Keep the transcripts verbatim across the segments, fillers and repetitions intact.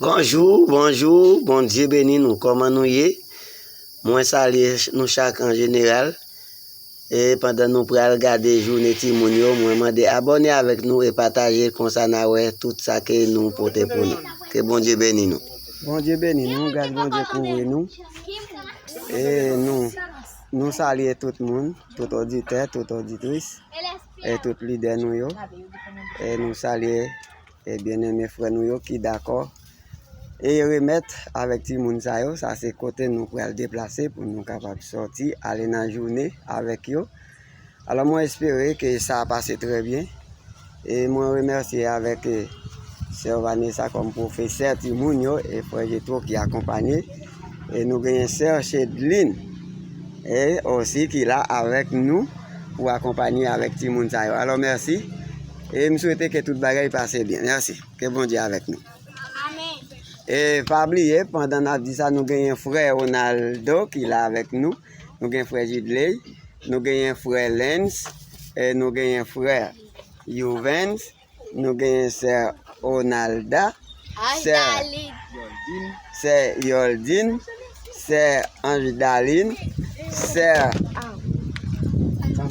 Bonjou, bonjou, Bondye beni nou. Kòman nou ye? Mwen salye nou chak an jeneral. E pandan nou pral gade jounen timoun yo, mwen mande abòne avèk nou e pataje, konsa n a wè tout sa ke nou pote pou nou. Ke Bondye beni nou. Bondye beni nou, gras Bondye kouvri nou. E nou, nou salye tout moun, tout oditè, tout oditris, e tout lidè nou yo. E nou salye e byeneme frè nou yo ki dakò e remèt avèk timoun sa yo. Sa se kote nou pral deplase pou nou kapab sòti, ale nan jounen avèk yo. Alò, mwen espere ke sa a pase trè byen. E mwen remèsye avèk, e, sè Vanessa kòm pwofesè timoun yo e frè Jetwo ki akonpanye. E nou genyen sè Chedlin, e osi ki la avèk nou pou akonpanye avèk timoun sa yo. Alò, mèsi. E m swete ke tout bagay pase byen. Mèsi. Ke Bondye avèk nou. E pa bliye, pandan n ap di sa, nou genyen frè Ronaldo ki la avèk nou. Nou gen frè Jidley. Nou genyen frè Lens. E nou genyen frè Juvens. Nou genyen sè Ronalda. Sè, sè Yoldine. Sè Anjidalin. Sè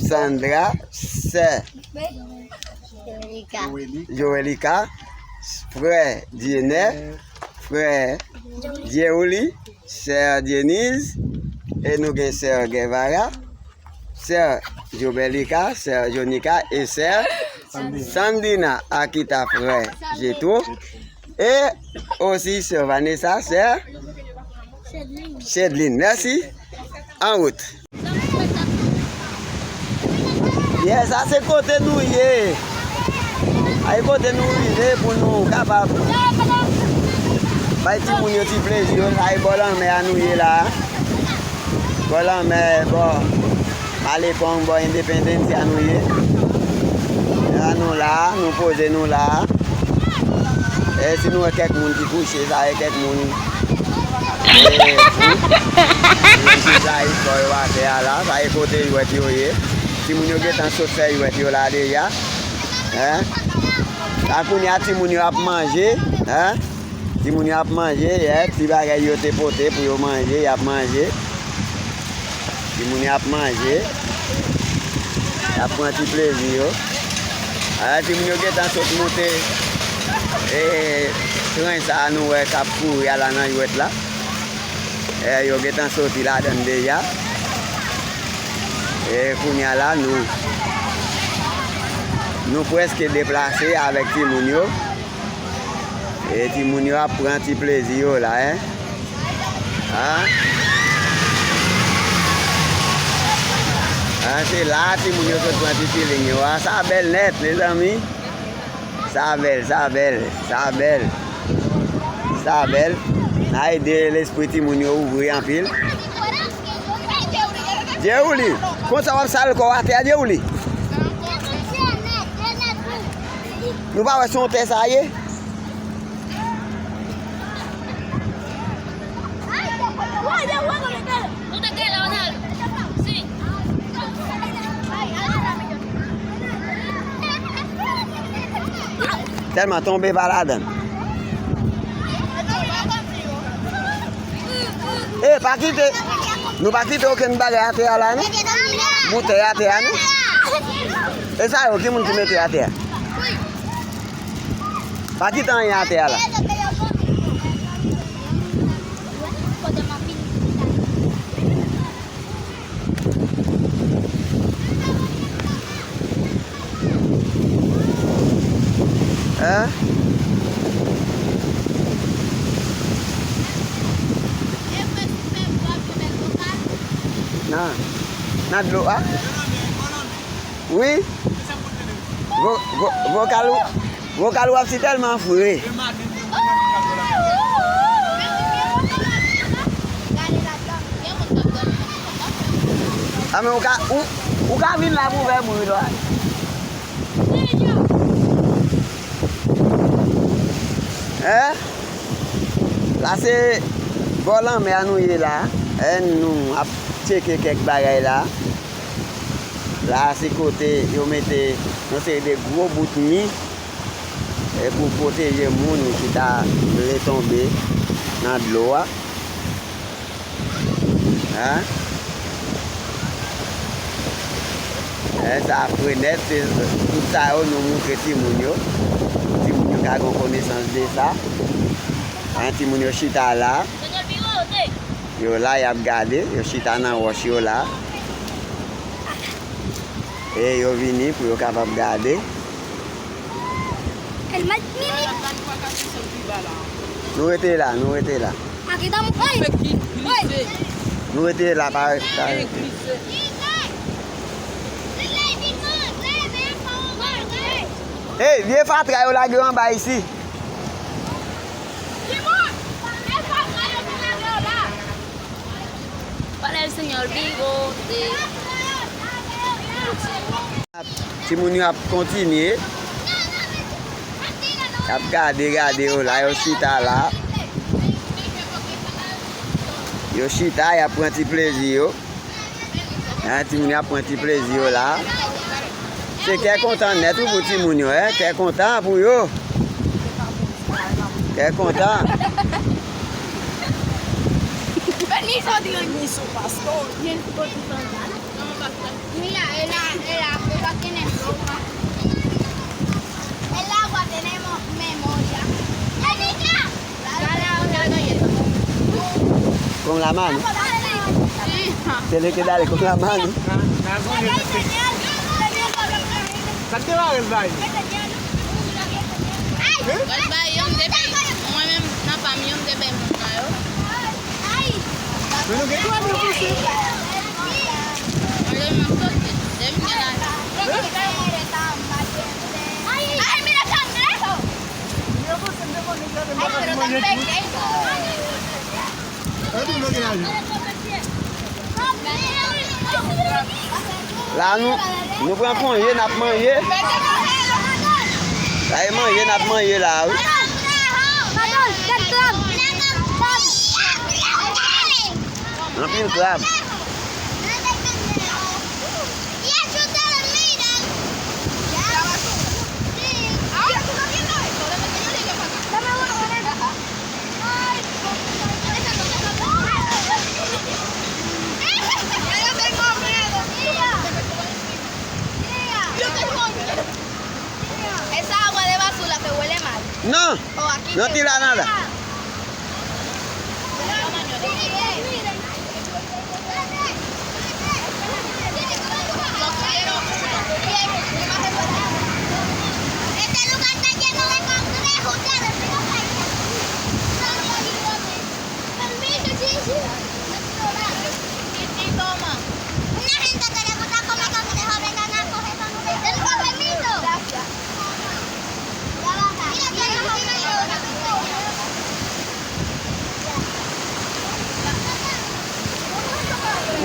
Sandra. Sè Joelika, frè Dienè, frè Dieouli, sè Deniz, e nou gen sè Guevara, sè Jobelika, sè Jonika e sè Sandina Akita, frè Jetwo, e osi sè Vanessa, sè Chedlin. Mèsi. An wout. Yes, sa se kote nou ye. Ay kote nou rive pou nou kapab bay timoun yo ti plezi yo. Sa e bò lanmè a nou ye la. Bò lanmè, bò Malecon, bò Independence a nou ye. La nou la, nou poze nou la. E si nou wè kèk moun ki kouche, sa e kèk moun, e, fou. Yo chita kò yo atè a la, sa e kote jwèt yo ye. Timoun yo gentan sot fè jwèt yo la deja. Hein? La kounye a timoun yo ap manje, hein? Timoun yo ap manje, yè, ti bagay yo te pote pou yo manje, y ap manje. Timoun yo ap manje. Y ap pran ti plezi yo. A, timoun yo gentan sot moute, e, tren sa a nou wè k ap kouri a la nan jwèt la. E, yo gentan soti ladan l deja. E, kounye a la, nou, nou prèske deplase avèk timoun yo. E timoun yo ap pran ti plezi yo la, en. An? An, se la timoun yo sot pran ti feeling yo a. Sa bèl nèt, mezanmi. Sa bèl, sa bèl, sa bèl. Sa bèl. N a ede lespri timoun yo ouvri anpil. Djewouli, konsa w ap sal kò w atè a, Djewouli? Nou pa wè se yon tè sa ye? Tèlman tonbe pa ladan. E, pa kite. Nou pa kite okenn bagay atè a la, non? Boutèy atè a, non? E sa yo, ki moun ki mete atè a? Pa kite anyen atè a la. Hein? Nan, nan dlo a? Wi. Vo-, vo-, vokal ou, vokal ou ap si tèlman fre. A, men ou ka, ou, ou ka vin la pou fè bri, dwa. Hein? La se bò lanmè a nou ye la. Hein, nou ap tcheke kèk bagay la. La se kote yo mete yon seri de gwo bout mi. E pou pwoteje moun ki ta vle tonbe nan dlo a. Hein? E sa fre nèt, se tout sa yo nou moutre timoun yo. Pou timoun yo ka gen konesans de sa. Hein, timoun yo chita la. Yo la, y ap gade, yo chita nan wòch yo la. E yo vini pou yo kapab gade. Nou rete la, nou rete la. Nou rete la, pa, pa. Hey, vye fatra yo lage yo anba isi. Timoun yo ap kontinye. Y ap gade, gade yo la, yo chita la. Yo chita, y ap pran ti plezi yo. Hein, timoun yo ap pran ti plezi yo la. Se kè kontan nèt wi pou timoun yo, hein? Kè kontan pou yo. Kè kontan. Permiso, Dios. Permiso, pastor. Mira, el, el, el agua tiene mo- memoria. Con la mano. Tiene que darle con la mano. Sa k te mare l bay? Mwen bay yon de bay, mwen menm nan pa m yon de bay moun nan yo. Men nou gen dwa depanse. Mwen menm m soti, depi m gen lajan. Ay, mira cangrejo. Ay, pero tan pequeño. La nou, nou pran konje, n ap manje. Sa e manje n ap manje la, wi. Anpil krab. Esa agua de basura que huele mal. No, no tira nada.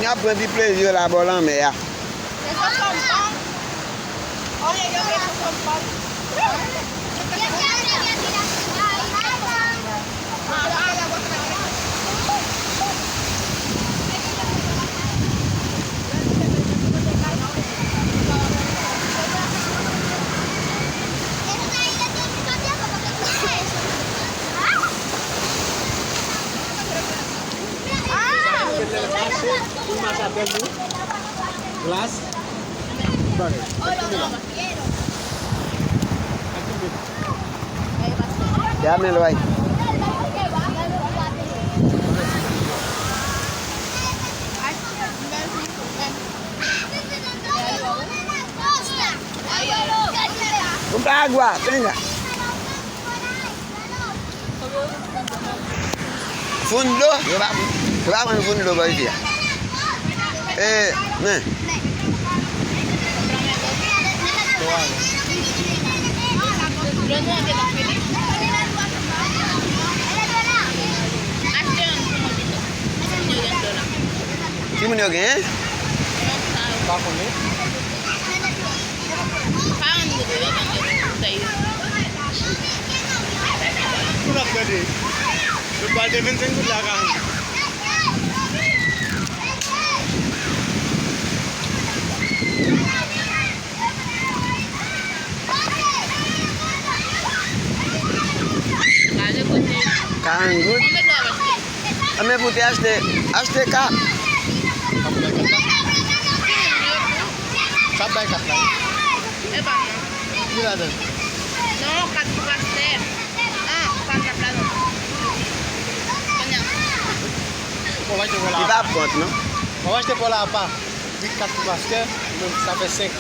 N ap pran ti plezi yo la bò lanmè a. Glas. Ya men lway. Un pa agua, venga. Foun dlo, yo pa, yo pa konn foun dlo bò isi a. E, men. Timoun yo gen? Pa konnen. Pou n ap gade, nou pral de vennsenk goud la ka rive. An goud. Konbyen dwa w achte? Anben pou te achte, achte kat. Sa bay kat la. E pa m nan. Ki ladan? Non, kat pou pastè. Ah, pa m nan ladan. Kounye a. Bon, w achte pou la. Li pa ap kont, non? Bon, w achte pou la apa. Wi, kat pou pastè, men sa fè senk.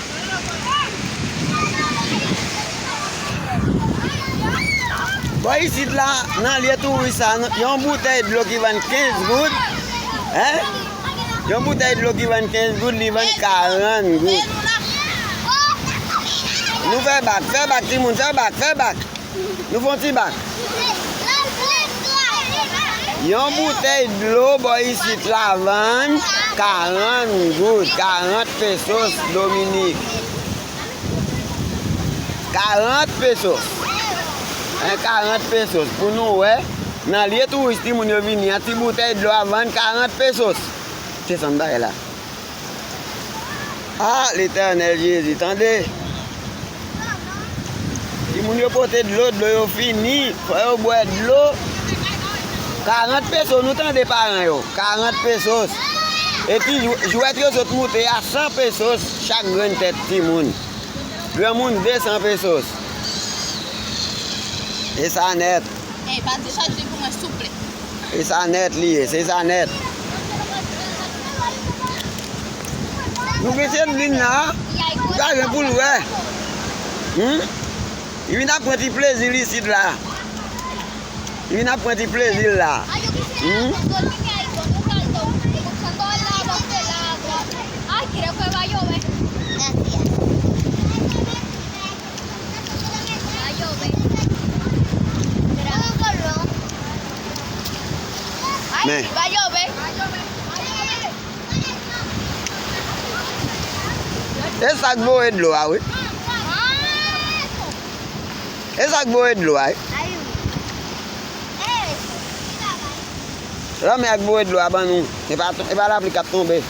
Bò isit la, nan lye touris sa, yon boutèy dlo ki vann kenz goud, en? Yon boutèy dlo ki vann kenz goud, li vann karant goud. Nou fè bak, fè bak, timoun, fè bak, fè bak. Nou fè yon ti bak. Yon boutèy dlo bò isit la vann karant goud, karant pesos Dominik. Karant pesos. En, karant pesos. Pou nou wè, nan lye touris timoun yo vini an, ti boutèy dlo a vann karant pesos. Se sa m bay la. Ah, Letènèl Jezi, tande! Timoun yo pote dlo, dlo yo fini, fò yo bwè dlo. Karant peso, nou tande paran yo, karant pesos. Epi jw-, jwèt yo sot moute a san pesos chak grenn tèt timoun. Granmoun de san pesos. E sa nèt. Ey, pa di sa di pou mwen, souple. Se sa nèt li ye, se sa nèt. Nou gen Sendlin la, ou ta gen pou l wè. Hmm? Li vin ap pran ti plezi l isit la. Li vin ap pran ti plezi l la. Hmm? Men. E sa k voye dlo a, wi. E sa k voye dlo a, wi. Lanmè a k voye dlo a ban nou. E pa, e pa lapli k ap tonbe.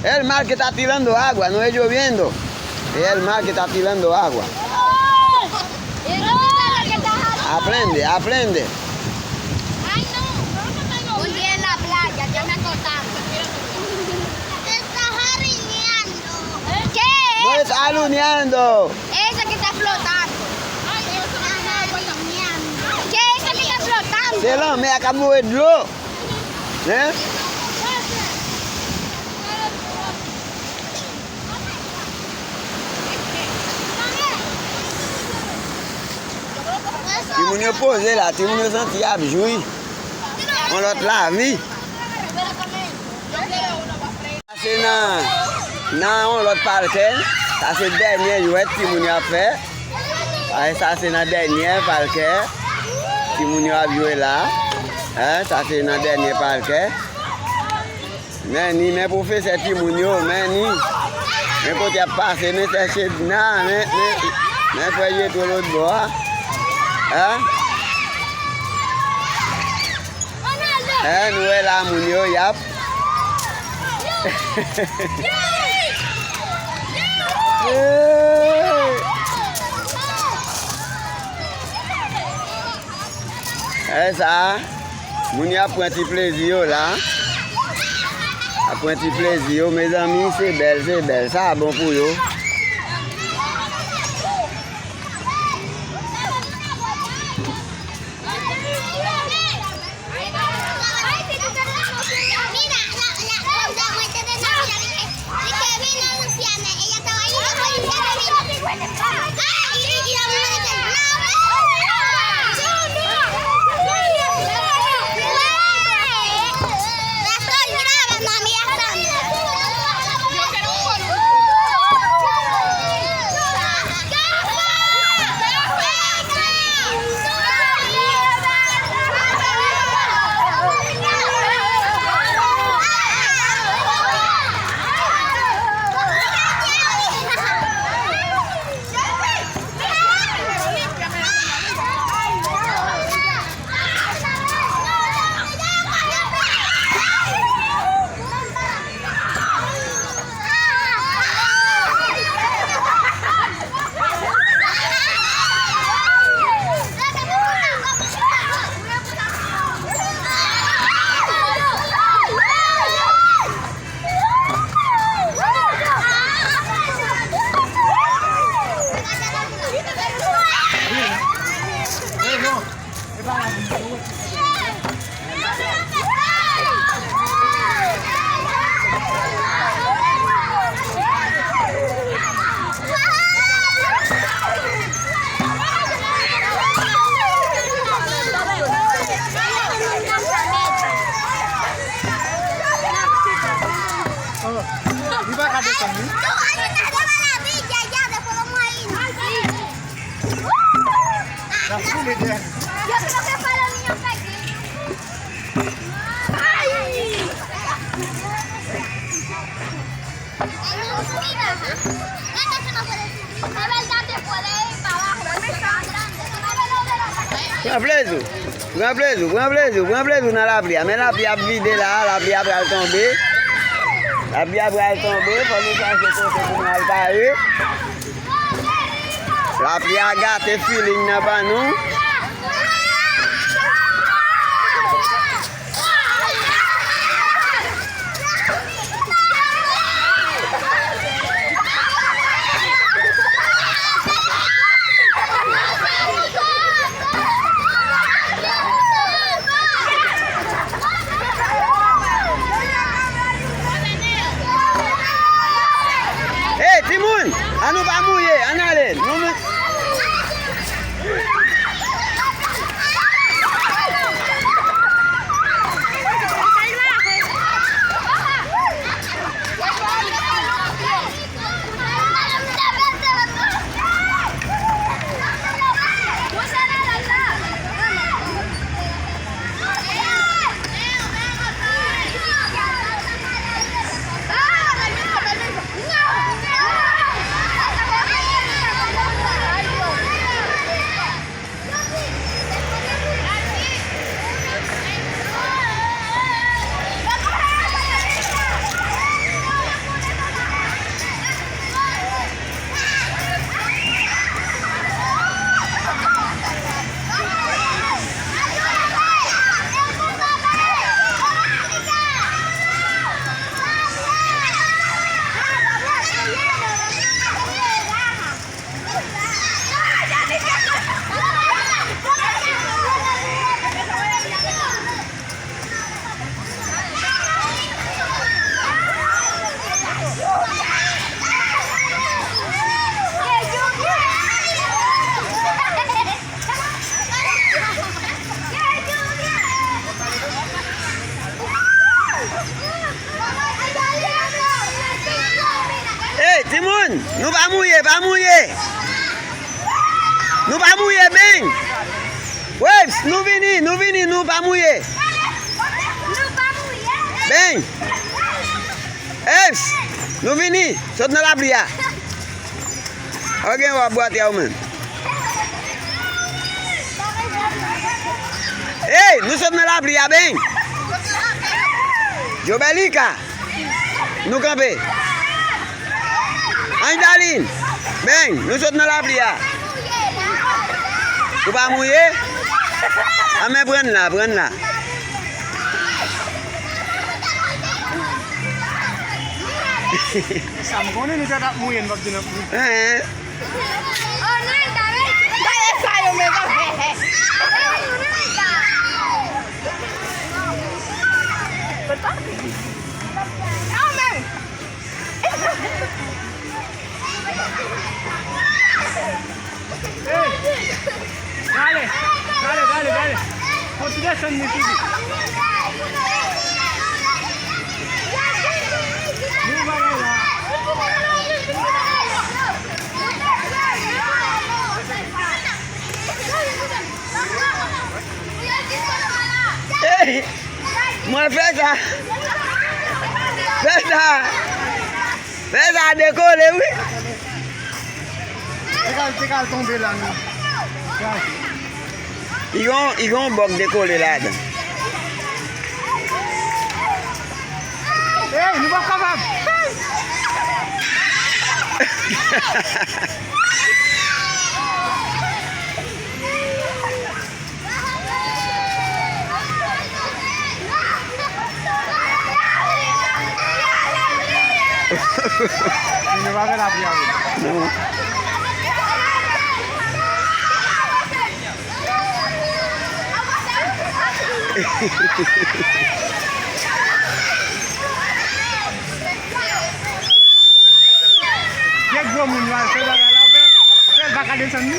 El mar que está tirando agua, no es lloviendo. Es el mar que está tirando agua. Aprende, aprende. Un día en la playa, ya me contaron. Está jarineando. ¿Qué? No es aluneando. Esa que está flotando. ¿Qué es esa que está flotando? Se lanmè a k ap voye dlo. Hein? Timoun yo poze la, timoun yo santi y ap jwi yon lòt lavi. Sa se nan, nan yon lòt palkè. Sa se dènye jwèt timoun yo ap fè. Ay, sa se nan dènye palkè timoun yo ap jwe la. Hein, sa se nan dènye palkè. Men ni, men pwofesè timoun yo, men ni. Men kote y ap pase, men sè Chedna, men, men, men frè Jetwo lòt bò a. Hein? Hein, nou wè la moun yo, y ap. Hein, sa, moun yo ap pran ti plezi yo la. Ap pran ti plezi yo, mezanmi, se bèl, se bèl. Sa bon pou yo. Desann wi. N ap foule dèyè. Pran plezi w, pran plezi w, pran plezi w, pran plezi w nan lapli a. Men lapli ap vide la, lapli a pral tonbe. Lapli a pral tonbe, fò nou chache kote pou nou al pare. Lapli a gate feeling nan ban nou. Hey, timoun! Ann nou pa mouye, ann ale. Nou, nou, Hey, timoun, nou pa mouye, pa mouye. Nou pa mouye, beny. Waves, nou vini, nou vini, nou pa mouye. Beny. Waves, nou vini, sot nan lapli a. Ou gen wòb bwate a ou menm. Hey, nou sot nan lapli a, beny. Jobelika. Nou kanpe. Angeline. Beny, nou sot nan lapli a. Ou pa mouye? Anben pran la, pran la. Sa m konnen nou tèt ap mouye, nou p ap di n ap mouye. Hein? Gade sa yo, men. Hey! Gade, gade, gade, gade. Fò ti desann li toujou. Nou bagay la. Hey! Mwen fè sa. Fè sa. Fè sa dekole, wi. Li pral, li pral tonbe la, non. Kraze. Li gon, li gon bòk dekole ladan. Hey, nou pa kapab. Hey! Nou pa fè lapli avè l. Non. Gen gwo moun yo al fè bagay la, ou fè, ou fè l pa ka desann li.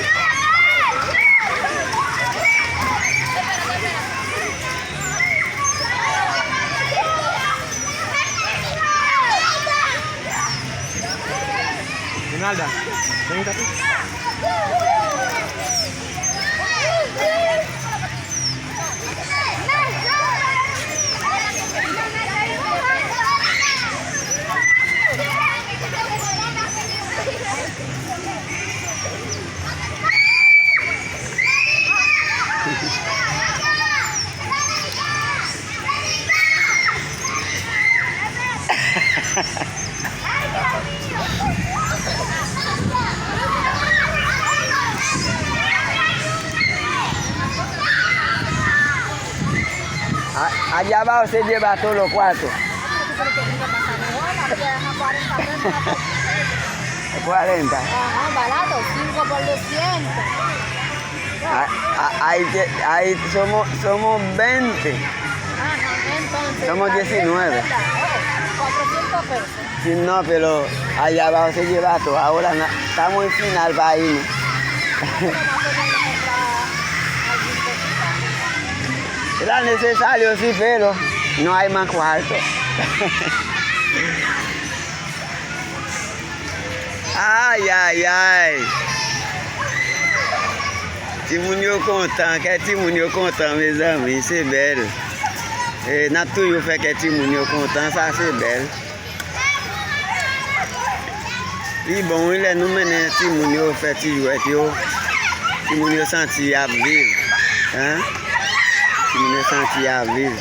Nalda, vem cá. A, allá abajo se lleva todos los cuartos. Cuarenta. Ajá, barato, cinco por doscientos. A, a, ahí, que- ahí somos, somos veinte. Ajá, entonces, somos está bien, diecinueve. ¿Verdad? Oh, cuatrocientos pesos. Sí, no, pero allá abajo se lleva todo. Ahora na- estamos en final para irnos. Era necesario, sí, pero no hay más cuarto. Ay, ay, ay. Timoun yo kontan, kè timoun yo kontan, mezanmi, se bèl. E, n ap toujou fè kè timoun yo kontan, sa se bèl. Li bon, wi, lè nou mennen timoun yo fè ti jwèt yo, timoun yo santi y ap viv, en? Timoun yo santi y ap viv.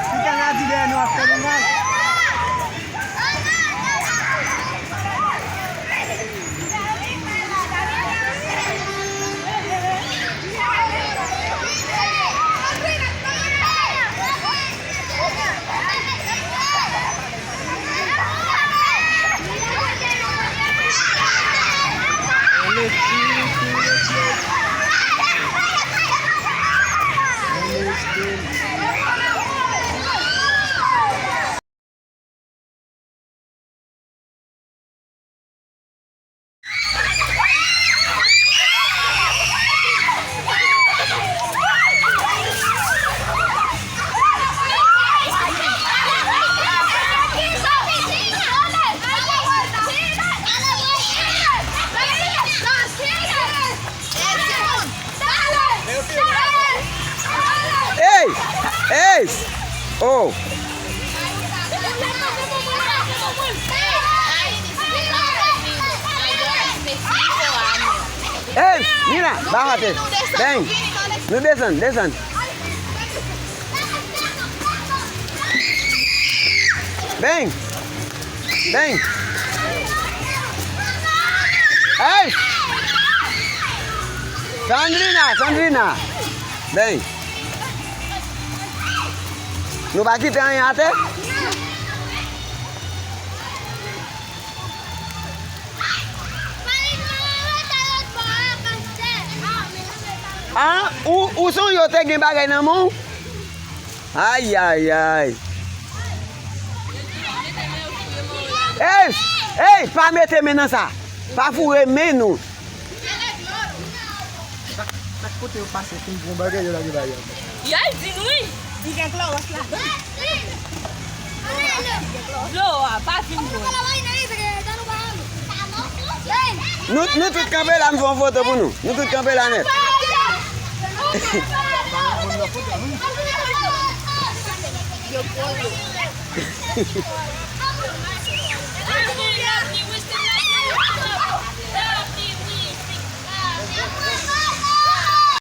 Tout an ap di dèyè nou ap fè nou mal. Ey! Ey! Oh! Ey! Mira, bájate. Ven. Nou desann, desann. Ven. Ven. Ey! Sandrina, Sandrina. Ven. Nou pa kite anyen atè? Ah, ou, ou sonje w te gen bagay nan men w? Ay, ay, ay. Ey, ey, pa mete men nan sa. Pa foure men nou. Chak, chak kote yo pase, fin gwo bagay, yo lage bagay ankò. Yo di n wi. Li gen klowòs la. Dlo a pa fin bon. Nou, nou tout kanpe la, m fè yon foto pou nou. Nou tout kanpe la nèt. Yo pran dlo.